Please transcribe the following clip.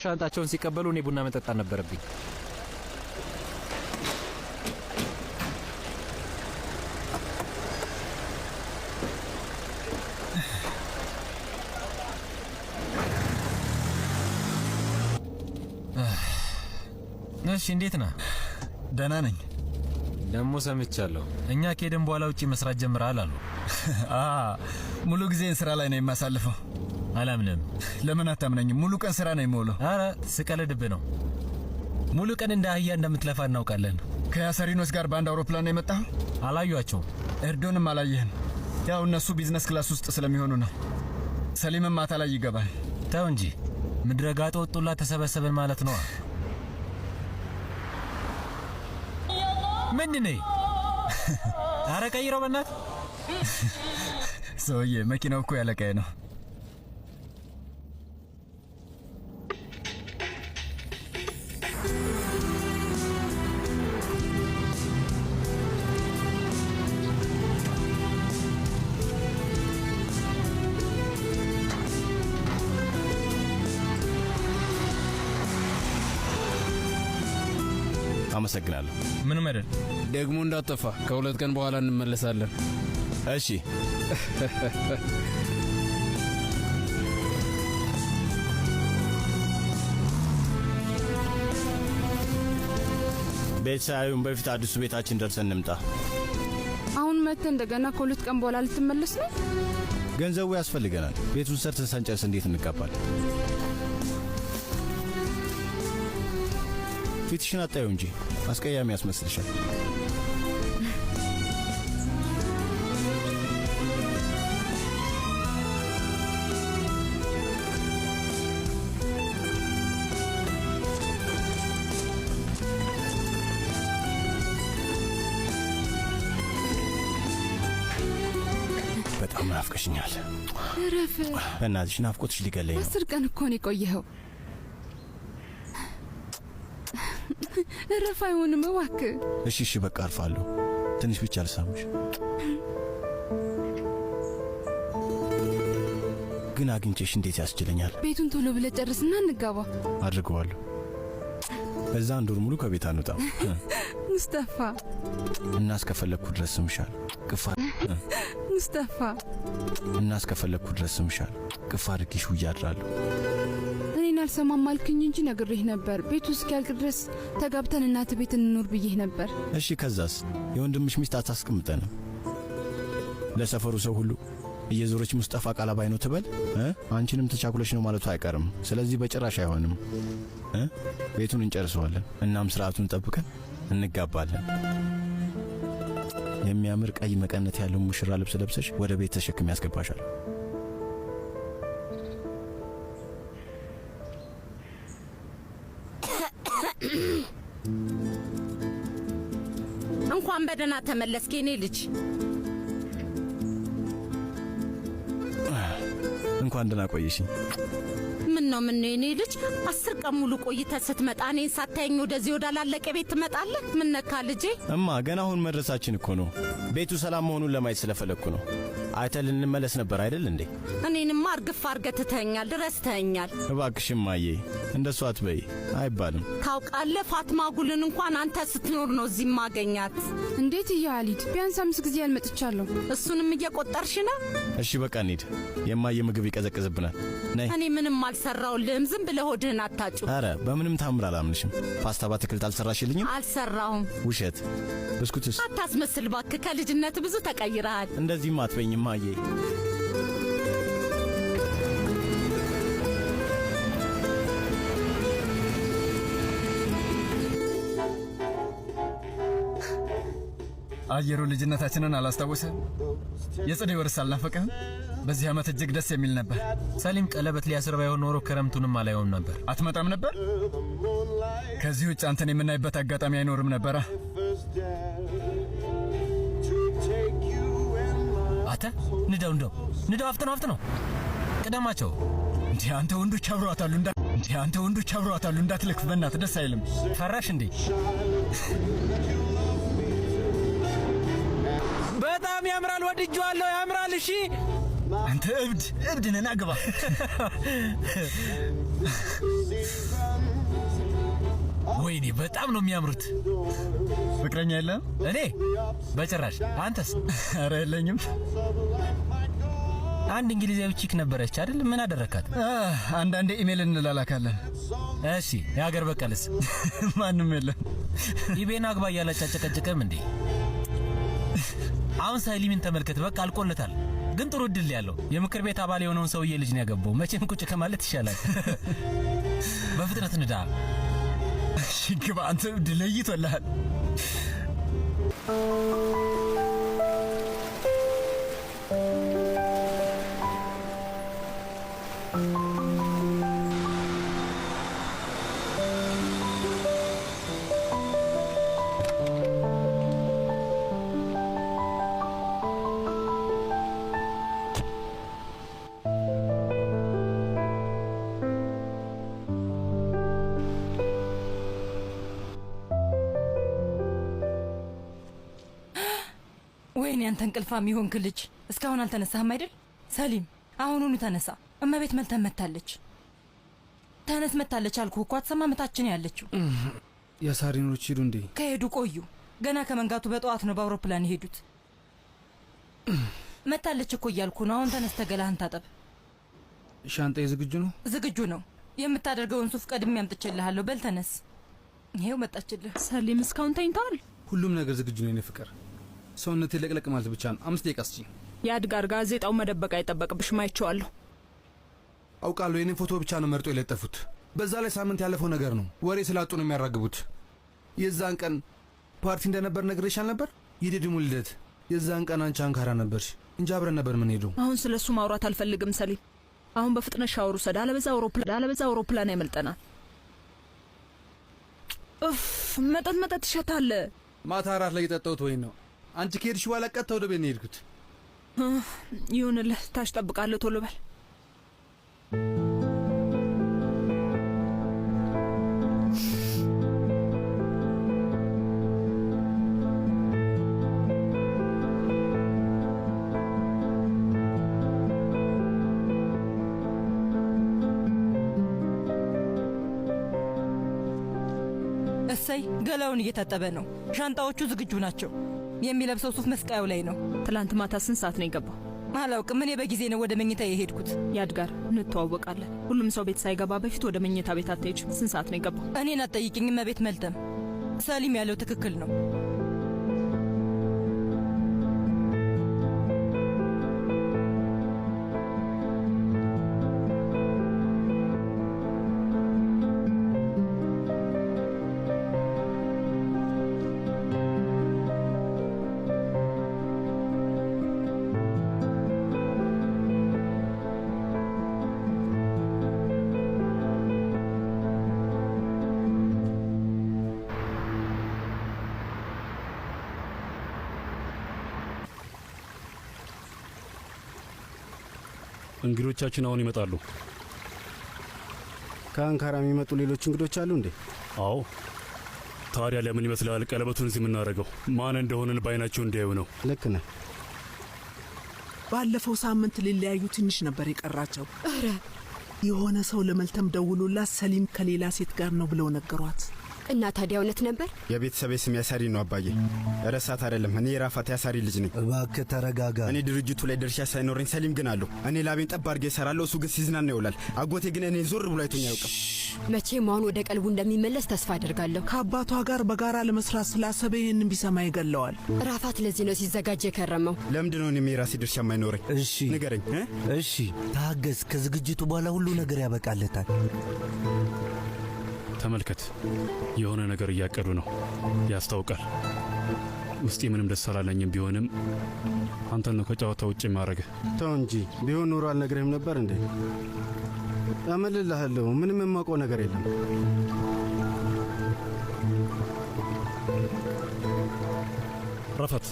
ሻንጣቸውን ሲቀበሉ እኔ ቡና መጠጣት ነበረብኝ። እሺ፣ እንዴት ነህ? ደህና ነኝ። ደግሞ ሰምቻለሁ እኛ ከሄድን በኋላ ውጪ መስራት ጀምረሃል አሉ። አ ሙሉ ጊዜን ስራ ላይ ነው የማሳልፈው። አላምንም። ለምን አታምነኝም? ሙሉ ቀን ስራ ነው የምውለው። አረ ስቀልድብህ ነው። ሙሉ ቀን እንደ አህያ እንደምትለፋ እናውቃለን። ከያሰሪኖስ ጋር በአንድ አውሮፕላን ነው የመጣኸው? አላዩአቸውም። ኤርዶንም አላየህም? ያው እነሱ business class ውስጥ ስለሚሆኑ ነው። ሰሊምም ማታ ላይ ይገባል። ተው እንጂ ምድረ ጋጠ ወጡላ ተሰበሰብን ማለት ነው። ምንድን ነው? አረ ቀይረው በእናትህ። ሰውዬ፣ መኪናው እኮ ያለቃዬ ነው። አመሰግናለሁ። ምንም አይደል። ደግሞ እንዳትጠፋ፣ ከ2 ቀን በኋላ እንመለሳለን። እሺ። ቤት ሳያዩን በፊት አዲሱ ቤታችን ደርሰን እንምጣ። አሁን መጥተህ እንደገና ከ2 ቀን በኋላ ልትመለስ ነው? ገንዘቡ ያስፈልገናል። ቤቱን ሰርተን ሳንጨርስ እንዴት እንጋባለን? ፊትሽን አታዩ እንጂ አስቀያሚ ያስመስልሻል። በጣም ናፍቀሽኛል። እረፍ። በእናትሽ ናፍቆትሽ ሊገለኝ ነው። 10 ቀን እኮ ነው የቆየኸው። እረፍ። አይሆንም እባክህ። እሺ እሺ፣ በቃ አርፋለሁ። ትንሽ ብቻ አልሳምሽ። ግን አግኝቼሽ እንዴት ያስችለኛል? ቤቱን ቶሎ ብለህ ጨርስና እንጋባ። አድርገዋለሁ። በዛ አንድ ወር ሙሉ ከቤት አንወጣም ሙስጠፋ እና እስከፈለግኩ ድረስ ስምሻል ቅፋ ሙስጠፋ፣ እና እስከፈለግኩ ድረስ ስምሻል ቅፍ አድርጌሽ ውዬ አድራለሁ። እኔን አልሰማም አልክኝ እንጂ ነግሬህ ነበር። ቤቱ እስኪያልቅ ድረስ ተጋብተን እናት ቤት እንኖር ብዬህ ነበር። እሺ ከዛስ? የወንድምሽ ሚስት አታስቀምጠንም። ለሰፈሩ ሰው ሁሉ እየዞረች ሙስጠፋ ቃላባይ ነው ትበል እ? አንቺንም ተቻኩለሽ ነው ማለቱ አይቀርም። ስለዚህ በጭራሽ አይሆንም እ? ቤቱን እንጨርሰዋለን። እናም ስርዓቱን ጠብቀን እንጋባለን። የሚያምር ቀይ መቀነት ያለው ሙሽራ ልብስ ለብሰሽ ወደ ቤት ተሸክም ያስገባሻል። እንኳን በደህና ተመለስክ የኔ ልጅ። እንኳን ደህና ቆየሽኝ። ምን ነው ምን ነው የኔ ልጅ፣ 10 ቀን ሙሉ ቆይተህ ስትመጣ እኔን ሳታየኝ ወደዚህ ወዳላለቀ ቤት ትመጣለህ? ምን ነካ ልጄ? እማ ገና አሁን መድረሳችን እኮ ነው። ቤቱ ሰላም መሆኑን ለማየት ስለፈለግኩ ነው። አይተን ልንመለስ ነበር አይደል እንዴ? እኔንማ እርግፍ አድርገህ ትተኸኛል፣ ረስተኸኛል። እባክሽ እማዬ እንደሱ አትበይ አይባልም። ታውቃለህ፣ ፋትማ ጉልን እንኳን አንተ ስትኖር ነው እዚህ ማገኛት። እንዴት እያ አሊድ፣ ቢያንስ 5 ጊዜ ያልመጥቻለሁ። እሱንም እየቆጠርሽ ነው? እሺ በቃ እንሂድ። የማየ ምግብ ይቀዘቅዝብናል። ነይ። እኔ ምንም አልሰራውልህም። ዝም ብለህ ሆድህን አታጩ። አረ በምንም ታምር አላምንሽም። ፓስታ በአትክልት አልሰራሽልኝም? አልሰራሁም። ውሸት። ብስኩትስ? አታስመስል እባክህ። ከልጅነት ብዙ ተቀይረሃል። እንደዚህም አትበይኝ እማዬ። አየሩ ልጅነታችንን አላስታወሰም? የጽደይ ወርስ አልናፈቀህም? በዚህ ዓመት እጅግ ደስ የሚል ነበር። ሰሊም ቀለበት ሊያስር ባይሆን ኖሮ ክረምቱንም አላየውም ነበር። አትመጣም ነበር? ከዚህ ውጭ አንተን የምናይበት አጋጣሚ አይኖርም ነበራ። አተ ንዳው፣ ንዳው፣ ንዳው፣ አፍጥነው፣ አፍጥነው፣ ቅደማቸው። እንዴ አንተ ወንዶች አብረዋታሉ እንዳ እንዴ አንተ ወንዶች አብረዋታሉ እንዳትለክፍ፣ በእናትህ ደስ አይልም። ፈራሽ እንዴ? በጣም ያምራል። ወድጄዋለሁ። ያምራል። እሺ አንተ እብድ እብድ ነህ። ና ግባ። ወይኔ በጣም ነው የሚያምሩት። ፍቅረኛ የለም? እኔ በጭራሽ። አንተስ? ኧረ የለኝም። አንድ እንግሊዛዊ chick ነበረች አይደል? ምን አደረካት? አንዳንዴ ኢሜል እንላላካለን። እሺ፣ የሀገር በቀልስ? ማንም የለም። ኢቤን አግባ እያለች አጨቀጨቀም እንዴ? አሁን ሳይሊምን ተመልከት። በቃ አልቆለታል። ግን ጥሩ እድል ያለው የምክር ቤት አባል የሆነውን ሰውዬ ልጅ ነው ያገባው። መቼም ቁጭ ከማለት ይሻላል። በፍጥነት ንዳ። እሺ ግባ። አንተ እብድ ለይቶልሃል። ወይኔ አንተ እንቅልፋም የሆንክ ልጅ እስካሁን አልተነሳህም አይደል? ሰሊም አሁኑኑ ተነሳ። እመቤት መልተን መታለች። ተነስ፣ መታለች አልኩህ እኮ አትሰማም። እታች ነው ያለችው። የሳሪኖች ሄዱ እንዴ? ከሄዱ ቆዩ። ገና ከመንጋቱ በጠዋት ነው በአውሮፕላን የሄዱት። መታለች እኮ እያልኩ ነው። አሁን ተነስተህ ገላህን ታጠብ። ሻንጣዬ ዝግጁ ነው? ዝግጁ ነው። የምታደርገውን ሱፍ ቀድሜ አምጥቼልሃለሁ። በል ተነስ። ይሄው መጣችልህ። ሰሊም እስካሁን ተኝተዋል? ሁሉም ነገር ዝግጁ ነው የኔ ፍቅር። ሰውነቴ ለቅለቅ ማለት ብቻ ነው። 5 ደቂቃ ስጪኝ። የአድጋር ጋዜጣው መደበቅ አይጠበቅብሽም፣ አይቼዋለሁ። አውቃለሁ። የኔን ፎቶ ብቻ ነው መርጦ የለጠፉት። በዛ ላይ ሳምንት ያለፈው ነገር ነው። ወሬ ስላጡ ነው የሚያራግቡት። የዛን ቀን ፓርቲ እንደነበር ነግሬሽ አልነበር? የዴድሙ ልደት። የዛን ቀን አንቺ አንካራ ነበርሽ እንጂ አብረን ነበር ምን ሄዱ። አሁን ስለ እሱ ማውራት አልፈልግም ሰሊም። አሁን በፍጥነት ሻወር ውሰድ፣ አለበዛ አውሮፕላን ያመልጠናል። እፍ መጠጥ መጠጥ ይሸታል። ማታ አራት ላይ የጠጣሁት ወይን ነው። አንቺ ከሄድሽ በኋላ ቀጥታ ወደ ቤት ነው የሄድኩት። ይሁንልህ፣ ታች እጠብቃለሁ። ቶሎ በል። እሰይ ገላውን እየታጠበ ነው። ሻንጣዎቹ ዝግጁ ናቸው። የሚለብሰው ሱፍ መስቀያው ላይ ነው። ትላንት ማታ ስንት ሰዓት ነው የገባው? አላውቅም። እኔ በጊዜ ነው ወደ መኝታ የሄድኩት። ያድጋር፣ እንተዋወቃለን። ሁሉም ሰው ቤት ሳይገባ በፊት ወደ መኝታ ቤት አትሄጂም። ስንት ሰዓት ነው የገባው? እኔን አትጠይቅኝ እመቤት መልተም። ሰሊም ያለው ትክክል ነው። እንግዶቻችን አሁን ይመጣሉ። ከአንካራ የሚመጡ ሌሎች እንግዶች አሉ እንዴ? አዎ። ታዲያ ለምን ይመስላል ቀለበቱን እዚህ የምናደርገው? ማን እንደሆነን በዓይናቸው እንዲያዩ ነው። ልክ ነህ። ባለፈው ሳምንት ሊለያዩ ትንሽ ነበር የቀራቸው። ኧረ የሆነ ሰው ለመልተም ደውሎላት ሰሊም ከሌላ ሴት ጋር ነው ብለው ነገሯት። እና ታዲያ እውነት ነበር? የቤተሰቤ ስም ያሳሪ ነው አባዬ። ረሳት አይደለም። እኔ የራፋት ያሳሪ ልጅ ነኝ። እባክህ ተረጋጋ። እኔ ድርጅቱ ላይ ድርሻ ሳይኖረኝ ሰሊም ግን አለሁ። እኔ ላቤን ጠብ አድርጌ እሰራለሁ፣ እሱ ግን ሲዝናና ይውላል። አጎቴ ግን እኔ ዞር ብሎ አይቶኝ አያውቅም። መቼም አሁን ወደ ቀልቡ እንደሚመለስ ተስፋ አደርጋለሁ። ከአባቷ ጋር በጋራ ለመስራት ስላሰበ ይህንን ቢሰማ ይገለዋል። ራፋት ለዚህ ነው ሲዘጋጅ የከረመው። ለምንድን ነው እኔም የራሴ ድርሻ የማይኖረኝ? እሺ ንገረኝ እ? እሺ ታገዝ። ከዝግጅቱ በኋላ ሁሉ ነገር ያበቃለታል። ተመልከት፣ የሆነ ነገር እያቀዱ ነው፣ ያስታውቃል። ውስጤ ምንም ደስ አላለኝም። ቢሆንም አንተን ነው ከጨዋታ ውጭ የማደርግህ። ተው እንጂ ቢሆን ኖሮ አልነግርህም ነበር እንዴ? እምልልሃለሁ፣ ምንም የማውቀው ነገር የለም። ረፈት